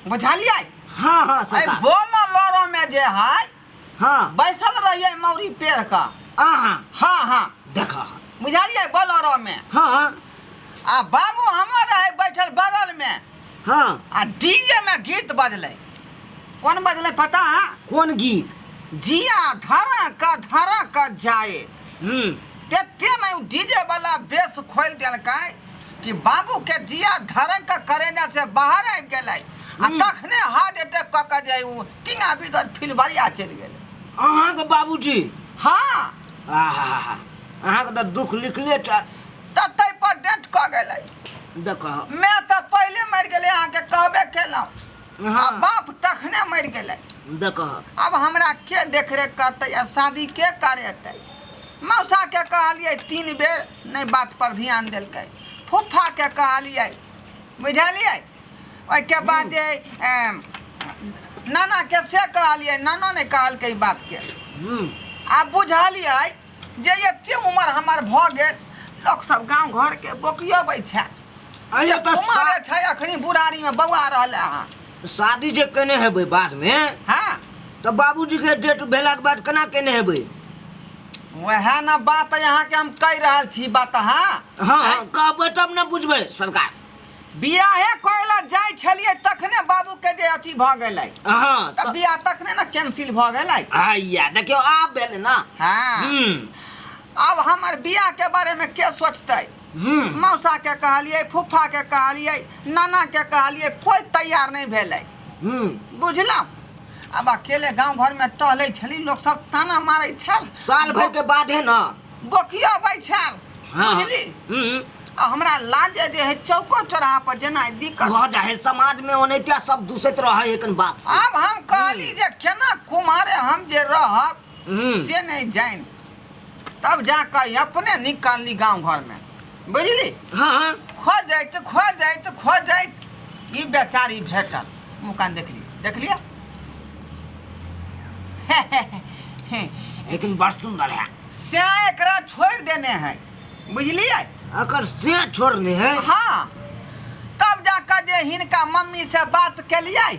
बुझलियै? हाँ हाँ एहि सरकार। बोल लोरो में जे है बैसल रहियै मौरी पेड़ का। अहाँ? हाँ हाँ। देख। बुझलियै, बोलरो में। आ बाबू हमर रहे बैठल बगल में। आ डीजे में गीत बजलै। कोन बजलै पता है? कोन गीत? जिया धरा का धरा का जाए। तेते नहीं डीजे वाला बेस खोल देलकै कि बाबू के जिया धरक के करेजा से बाहर आबि गेलै आ तखने हार्ट अटैक कऽ के जे उ टिंगा बिगड़ फिलबरिया चलि गेलै। अहाँके बाबूजी? हाँ। आहा, अहाँके तऽ दुख लिखले टा। तऽ ताहि पर डेथ कऽ गेलै। देख। मैं तऽ पहिले मरि गेलै, अहाँके कहबे केलहुँ। आ बाप तखने मरि गेलै। देख। आब हमरा के देखरेख करतै आ शादी के करेतै? मौसा के कहलियै 3 बेर, नहि बात पर ध्यान देलकै। फूफा के कहलियै, बुझलियै? ओहिके बाद जे नाना के से कहलियै, नानो नहि कहलकै ई बात के। आब बुझलियै जे एते उमर हमर भऽ गेल, लोक सब गाँव घर के बोकियबै छै। अरे तऽ कुमारे छै, अखनी बुढ़ारी में बौआ रहल अहाँ। शादी जे केने हेबै बाद में, तऽ बाबूजी के डेट भेलाके बाद केना केने हेबै? वएह ने बात अहाँके हम कहि रहल छी बात। हाँ। हाँ, कहबै तब ने बुझबै सरकार। बियाहे करै लए जाइ छलियै तखने बाबू के जे अथी भऽ गेलै। तऽ बियाह तखने ने कैंसिल भऽ गेलै। आइया देखियौ आब भेलै ना। आब हमर बियाह के बारे में के सोचतै? मौसा के कहलियै, फूफा के कहलियै, नाना के कहलियै, कोई तैयार नहीं भेलै। बुझलहुँ? आब अकेले गाँव घर में टहलै छली, लोक सब ताना मारै छल। साल भर के बाद है ना। बोकियबै छल। बुझली? आ हमरा लाजे जे है चौको चौराहा पर जेना दिक्कत भऽ जाइ है समाज में, ओनाहिते सब दूसैत रहै एखन बात से। आब हम कहली जे केना कुमारे हम जे रहब से नहीं जानि। तब जाकऽ अपने निकालली गाँव घर में, बुझली? खोजैत खोजैत खोजैत ई बेचारी भेटल। मुँह कान देखली, देखलियै? लेकिन बड़ सुंदर है। से एकरा छोड़ि देने है, बुझलियै? अकर से छोड़ने है? हाँ। तब जाकऽ जे हिनका मम्मी से बात केलियै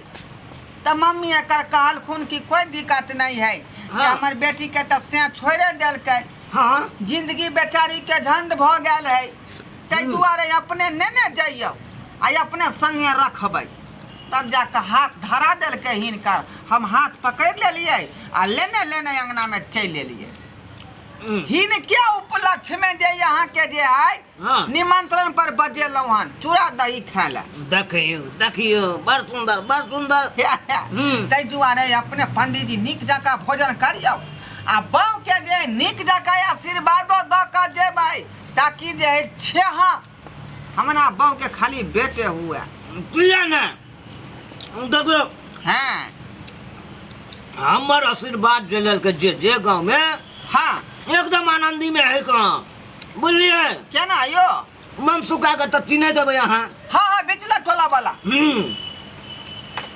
तऽ मम्मी एकर कहलखुन कि कोई दिक्कत नहीं है। हमर बेटी के तऽ से छोड़े देलकै। जिंदगी बेचारी के झंड भऽ गेल है, ताहि दुआरे अपने नेने जइयौ आ अपने संगे रखबै। तब जाकऽ हाथ धरा देलकै हिनकर, हम हाथ पकड़ि लेलियै आ लेने लेने अंगना में चलि एलियै। हिनके उपलक्ष्य में जे यहाँ के जे है निमंत्रण पर बजेलहुँ हन चूड़ा दही खाय लए। देखियौ देखियौ, बड़ सुंदर बड़ सुंदर। ताहि दुआरे अपने पंडीजी नीक जकाँ भोजन करियौ आ बाउ के जे नीक जकाँ आशीर्वादो दऽ कऽ जेबै, ताकि जे है छेहा हमरा बाउ के खाली बेटे हुए। किया ने देखियौ। हमर आशीर्वाद जे लेलकै जे जे गाँव में एकदम आनंदी में है कहाँ, बुझलियै? केना यो? मनसुखा के तऽ चिन्ह देबै अहाँ। हाँ हाँ, बिचला टोला वाला।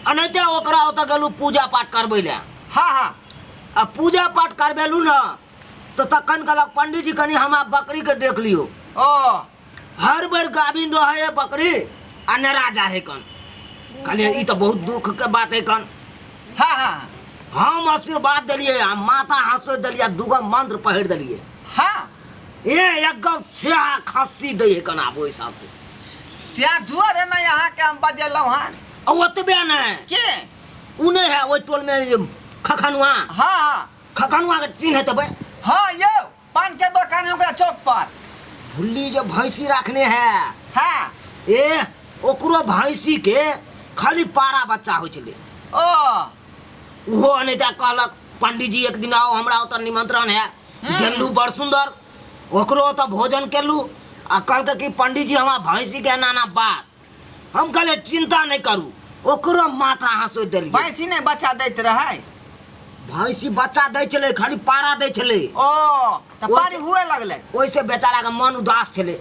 अनैते ओकरा ओतऽ गेलहुँ पूजा पाठ करबै लए। हाँ हाँ। आ पूजा पाठ करबेलहुँ ने तऽ तखन कहलक पंडीजी कनि हमरा बकरी के देख लियौ। हर बेर गाभिन रहै है बकरी आ नेरा जा है कन। कहलियै ई तऽ बहुत दुख के बात है कन। हाँ हाँ। हम आशीर्वाद देलियै आ माता हंसो देलियै आ दूगो मंत्र पढ़ि देलियै। ए एक गो छेहा खस्सी दै है कन आब ओहि हिसाब से। त्या दुआरे ने यहाँ के हम बजेलहुँ हन। आ ओतबे नहि। के? उ नहि है ओहि टोल में जे खखनुआ। हाँ हाँ। खखनुआ के चिन्ह हेतै। हाँ यौ, पान के दुकान है ओकरा चौक पर। भुल्ली जो भैंसी रखने है। ए ओकरो भैंसी के खाली पारा बच्चा होइ छलै। उहो अनैता कहलक पंडीजी एक दिन आओ हमरा ओतऽ निमंत्रण है। गेलू बड़ सुंदर, ओकरो ओतऽ भोजन केलू आ कहलकै कि पंडीजी हमरा भैंसी के एना एना बात। हम कहलियै चिंता नहीं करू, ओकरो माथा हंसोइ देलियै। भैंसी नहीं बच्चा दैत रहै? भैंसी बच्चा दै छलै, खाली पारा दै छलै। ओ, तऽ पारी हुए लगलै। ओहिसे बेचारा के मन उदास छलै।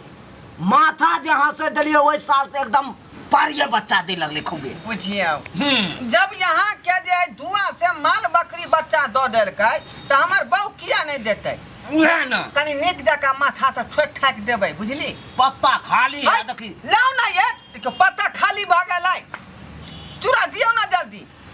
माथा जे हंसोइ देलियै ओहि साल से एकदम पारिये बच्चा दै लगलै खूबे। बुझियौ, जब यहाँ के जे धुआं से माल बकरी बच्चा दऽ देलकै तऽ हमर बहू किया नहीं देतै? उएह ने। कनि नीक जकाँ माथा से ठोकि ठाकि देबै, बुझली? पत्ता खाली है, है, देखी। लाउ ना ये, देखियौ पत्ता खाली भऽ गेलै।